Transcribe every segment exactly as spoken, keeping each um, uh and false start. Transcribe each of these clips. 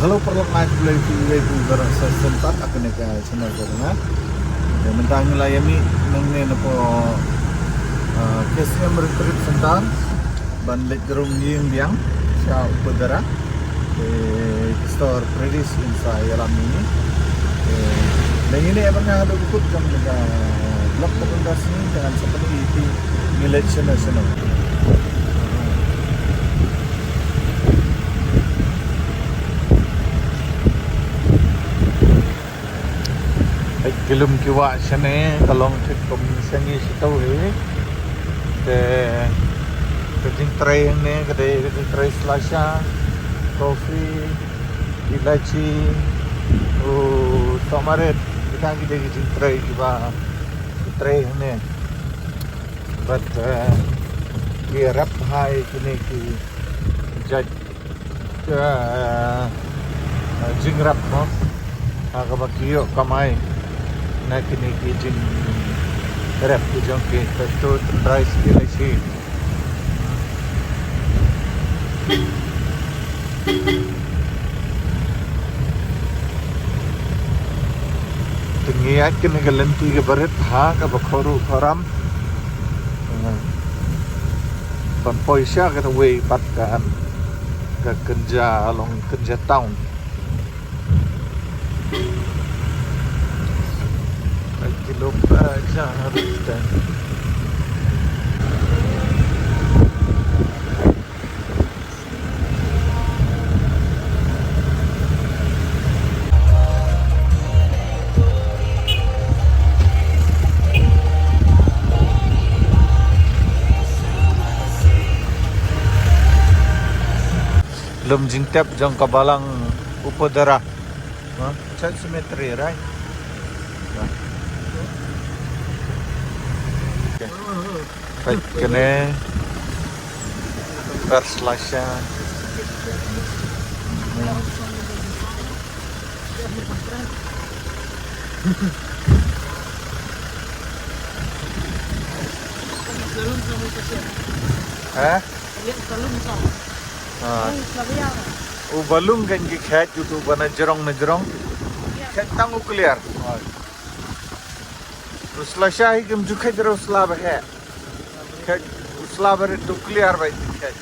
Hello, paralok, nga khublei ïa phi, ïa phi baroh sa shisien pat ha kane ka channel ka jong nga. Te mynta ngi la ïa mih nangne na poh, ah, K C M Retreat Center ban leit rung ïing biang sha Upadara. Te ki sor Paradise in sa ïalam ïa ngi. Te lei ngi ne ban nga haduh ba kut jong ka vlog ka bynta sngi, te ngan sa pyni ïa phi ngi leit shano shano. Ai, ki lum ki wah shane ka long thik kum sha ngi shato hi. Te ka jingtrei hangne ka dei ka jingtrei slasha, coffee, ilachi, u sohmarit, kita ki dei ki jingtrei kiba ki trei hangne. But, eh, ki rep bha ïa kine ki jait, eh, eh, jingrep mo. Ha kaba ki ïoh kamai na kine ki jingrep ki jong ki, to, to tynrai sha ki lei shi. Te ngi ïaid kane ka lynti kaba rit bha kaba khoro khoram. Ban poi sha kawei pat ka, ka Kynja, long Kynja town. Ka kilo pa ja rutan. Lum jingtep jong ka balang Upadara. Ha? Church cemetery, right? Okay. Peit kane. First lasha. Ha? Ha. U balung kan ki khet utu ba na jrong na jrong. Khet tang u clear. U sla sha hi kim ju khet u sla ba he. Khet u sla ba rit u clear ba ki khet.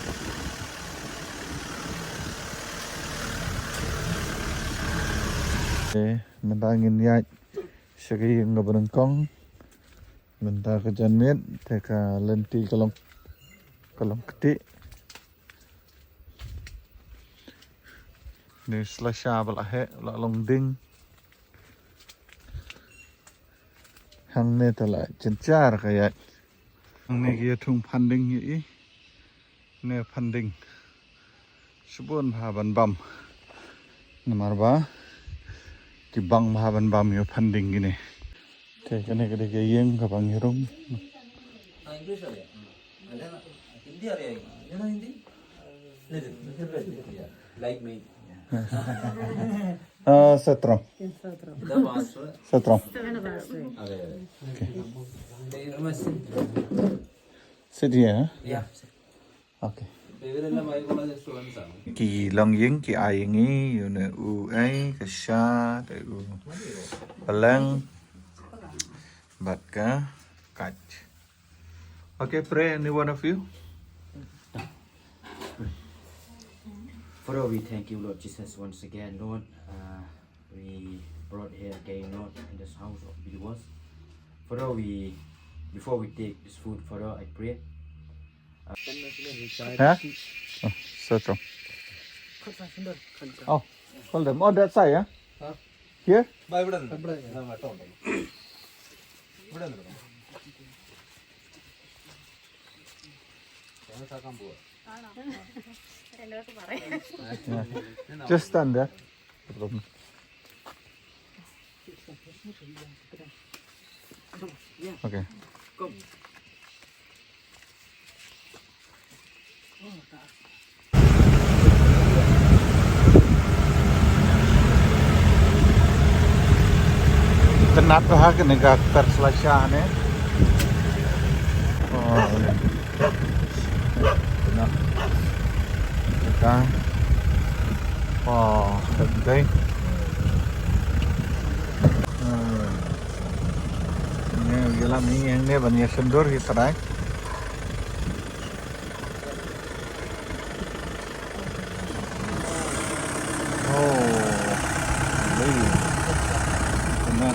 Eh, mynta ngin ïaid sha ka ïing kaba nyngkong. Mynta ka janmiet te ka lynti ka long, ka long kti. Ne sla sha ba la heh, la long ding. Hangne te la jynjar ka ïaid. Hangne ki ïa thung phanding hi i. Ne phanding. Shibun bha ban bam. Namar ba ki bang bha ban bam ïa phanding kine. Te kane ka dei ka ïing kaba ngi rung. हाँ, इंग्लिश आ गया। हाँ, है ना? हिंदी आ रही है। ये ना हिंदी? नहीं, नहीं, नहीं, नहीं, नहीं, नहीं, like me. Ah, sotrom. Sotrom. Sotrom. Sotrom. अरे, अरे। Okay. Sit here, huh? Yeah. Okay. Ki longïing ki ai ïa ngi, une u ei, ka sha, te u pylleng, bad ka kait. Okay, pray, any one of you. Father, we thank you, Lord Jesus, once again, Lord. Uh, we brought here again, Lord, in this house of believers. Father, we, before we take this food, Father, I pray, Ha? Oh, sotrom. Oh, hold them. Oh, that side, yeah? Here? Yeah. Just stand there. Okay. Itynnad bha kane ka kar slasha ne. Oh, ne. Itynnad. Ka. Oh, sedih. Hmm. Ini, gila, ni yang ni ban ya sendur kita, dai. Oh, sedih. Kena.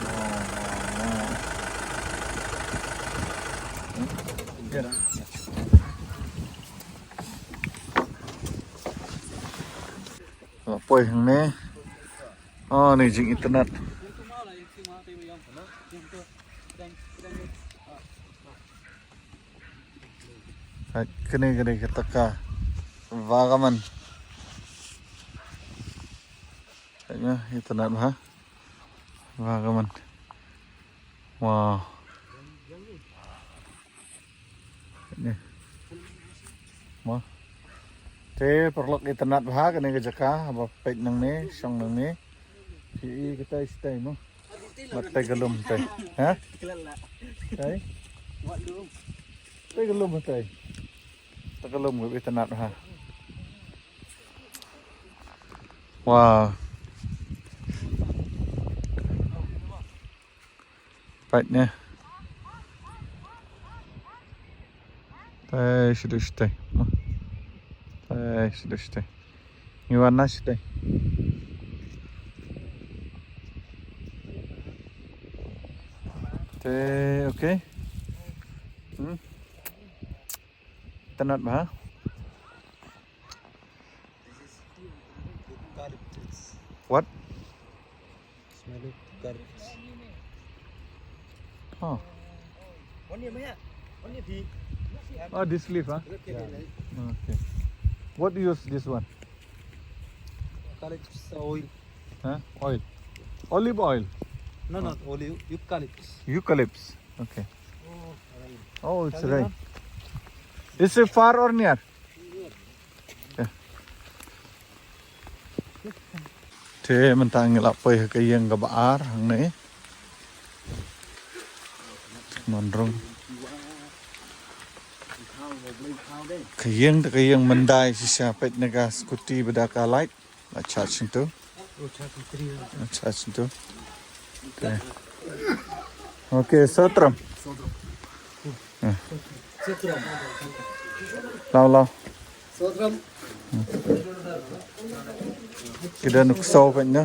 Oh, oh, oh. Hmm? Ya. Oh, poi hangne. Oh, ni jingitynnad. Hai, kane, kane, kata ka Vagaman. Hai, nga, itynnad bha. Vagaman. Wow. Ni. Mo. Te paralok, itynnad bha kane ka jaka, ba peit nangne, shong nangne. Phi i katai shatai mo. Bad te ka lum te. Ha? Te? Te ka lum te. Te ka lum, itynnad bha. Wow. Peit ne. Te shu dei shatei. Te shu dei shatei. Ngi wan na shatei. Te, okay. Hmm. Itynnad bha. What? Smell it, curry fish. Oh. Oh, this leaf, huh? Yeah. Okay. What do you use this one? Eucalyptus oil. Huh? Oil. Olive oil. No, not olive. Eucalyptus. Eucalyptus. Okay. Oh, it's right. Is it far or near? Te mynta ngi la poi ha ka ïing kaba ar hangne. Mon rong. Ka ïing te ka ïing myndai shisha, peit na ka scooty ba da ka light. La charge hangto. La charge hangto. Okay. Okay, Sotram. Lao, lao. Ki da nuksaw peit na.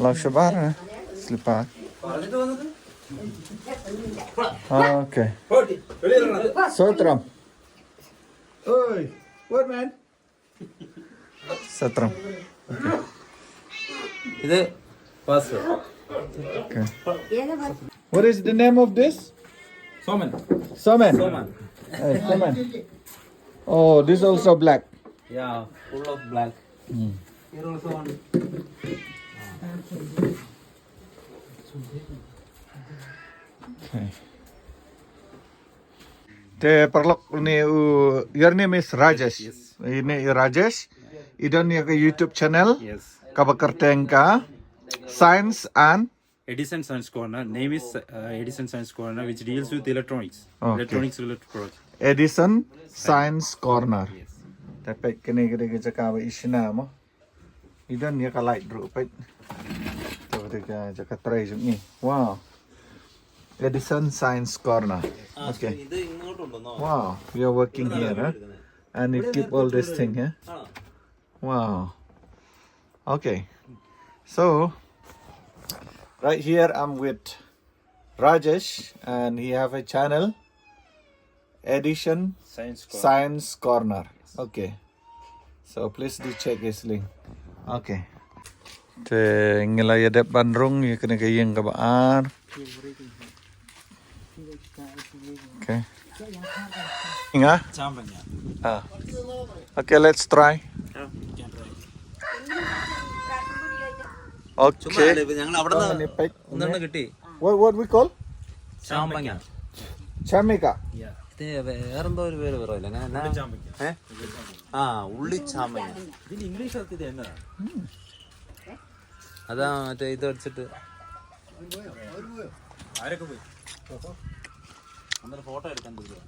Lao shabar, eh. Slipper. Okay. Sotram. Oi, what, man? Sotram. Okay. Ide password. Okay. What is the name of this? Somen. Somen. Somen. Hey, somen. Oh, this also black. Yeah, full of black. Hmm. Here also one. Okay. Te paralok, une u, your name is Rajesh. Yes. Une u Rajesh. I don ïa ka YouTube channel. Yes. Kaba kyrteng ka Science and Edison Science Corner. Name is, uh, Edison Science Corner, which deals with electronics. Okay. Electronics related products. Edison Science Corner. Yes. Te peit kane ka dei ka jaka ba i shna mo. I don ïa ka light ruh, peit. Te ka dei ka jaka trei jong i. Wow. Edison Science Corner. Okay. Wow, we are working here, huh? And you keep all this thing, huh? Wow. Okay. So, right here I'm with Rajesh, and he have a channel, Edison Science Corner. Science Corner. Yes. Okay. So please do check his link. Okay. Te ngi la ïa dep ban rung ïa kane ka ïing kaba ar. Okay. Inga? Ah. Okay, let's try. Okay. What, what we call? Champion. Champion. Yeah. ഇത് വേ-, വേറെന്തോ ഒരു പേര് പറയില്ല. ഞാൻ, ഞാൻ, ഏ? ആ, ഉള്ളി champion. അതാ മറ്റേ ഇത് അടിച്ചിട്ട്. അന്നേരം ഫോട്ടോ എടുക്കാൻ പോയി.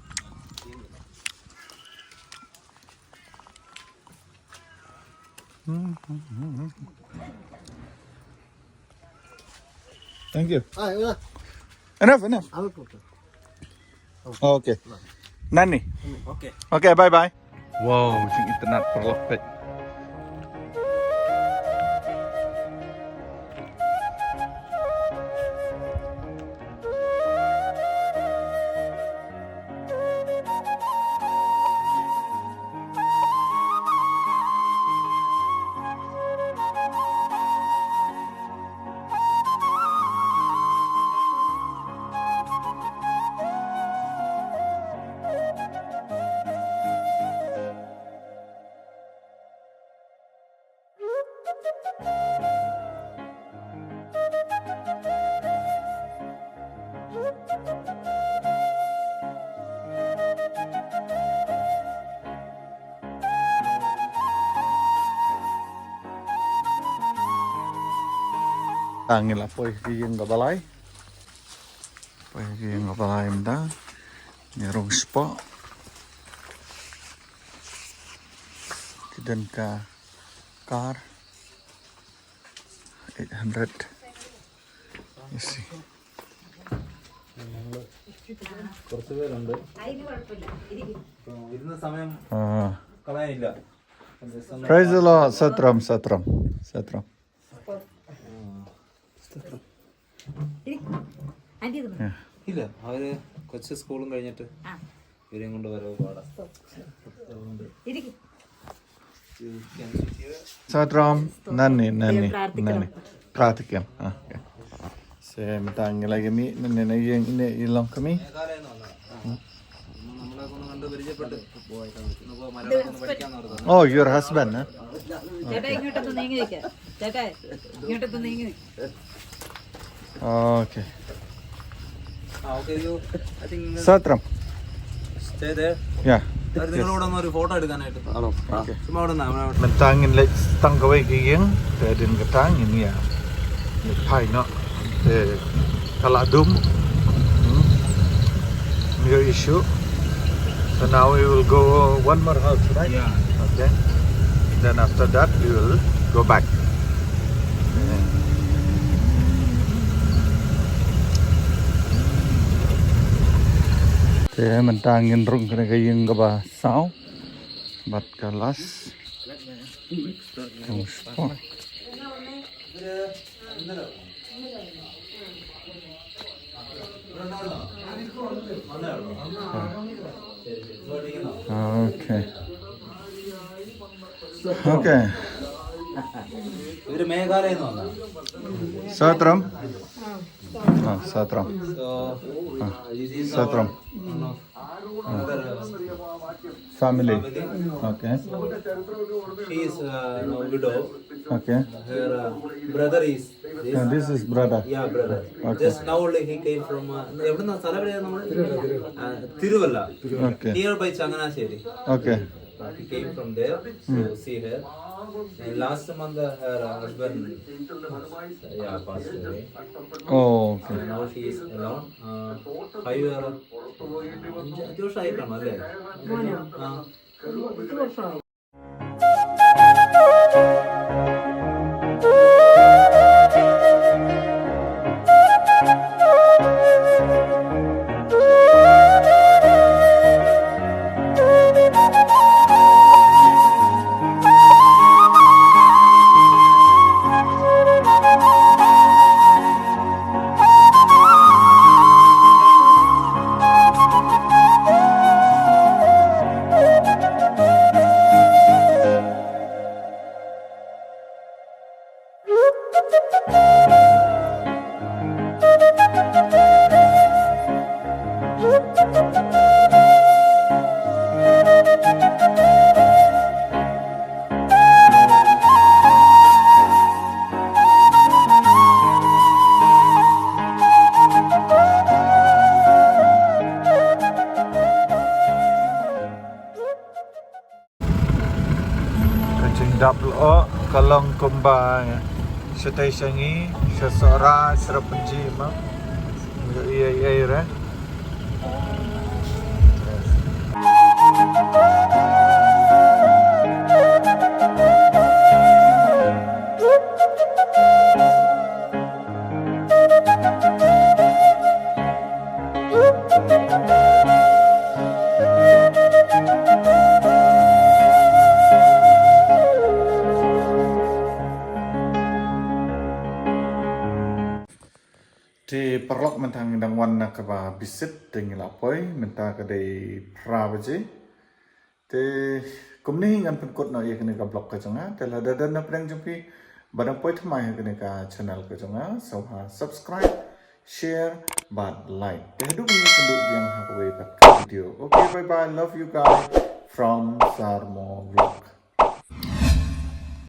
Thank you. Ah, ya. Enough, enough. Aku tuh. Okay. Nani. Okay. Okay, bye bye. Wow, jingïeit paralok. Tang ngi la poi ki ïing ka balai. Poi ki ïing ka balai mynta. Ngi rung spot. Ki don ka kar eight hundred. You see. കുറച്ച് പേരുണ്ട്. ഇപ്പൊ ഇരുന്ന സമയം Ah. കളയാനില്ല. Praise the Lord. Satram, satram, satram. Aunty ഇത് ഇല്ല, അവര് കൊച്ചു സ്കൂളും കഴിഞ്ഞിട്ട് ഇവരെയും കൊണ്ട് വരവ് പാടാ. ഇരിക്കും Satram, nani, nani, nani. Practicum. Ah, okay. Sa mynta ngi la ïa mih, nani, nani, ïa, ïa, ïa long kami. നമ്മളെ കൊണ്ട് കണ്ട് പരിചയപ്പെട്ട് ഇന്നിപ്പോ മലയാളത്തിൽ പഠിക്കാന്ന് ഓർത്ത്. Oh, your husband, eh? ചേട്ടാ ഇങ്ങോട്ടൊന്ന് നീങ്ങി നിൽക്കാം. ചേട്ടാ ഇങ്ങോട്ടൊന്ന് നീങ്ങി നിൽക്കാം. Okay. ആ, okay, you, I think Satram. Stay there. Yeah. Sir, നിങ്ങളോട് ഒരു ഫോട്ടോ എടുക്കാനായിട്ട്. Ano? Okay. ചുമ്മാ അവിടെ Mynta ngin leit tang kawei ka ïing, te hadien kata ngin ïa leit phai noh, te ka la dum. Hmm. No issue. So now we will go one more house, right? Yeah. Okay. Then after that we will go back. Te mynta ngin rung kane ka ïing kaba saw. Bad ka last. Ka spot. Okay. Okay. ഇവര് മേഘാലയിൽ നിന്ന് വന്ന. Satram. Ah, Satram. So, Ah, Satram. One of another Family. Okay. She is uh, now widow. Okay. Her uh, brother is this. And this is brother. Yeah, brother. Okay. Just now only he came from. Uh, എവിടുന്ന, സ്ഥലം എവിടെയാണ്? Tiruvala. Okay. Nearby Changanassery. Okay. He came from there to see her. And last month, uh, her uh, husband, yeah, passed away. Oh, okay. Now she is alone. Uh, five year, അഞ്ച് അഞ്ച് വർഷമായിട്ടാണ് അല്ലേ? ആ. Ka jingdap lyoh ka long kumba shatei sha ngi, sha Sohra, sha Rapanji ma. Ïa ïa ïa re. Te paralok, mynta ngi dang wan na kaba bisit te ngi la poi, mynta ka dei phra baje. Te kumne hi ngan pynkut noh ïa kane ka vlog ka jong nga. Te lada don na pdeng jong phi ba dang poi thymmai ha kane ka channel ka jong nga, sngewbha subscribe, share bad like. Te haduh ban ïakynduh biang ha kawei pat ka video. Okay, bye bye, love you guys from Sarmo Vlog.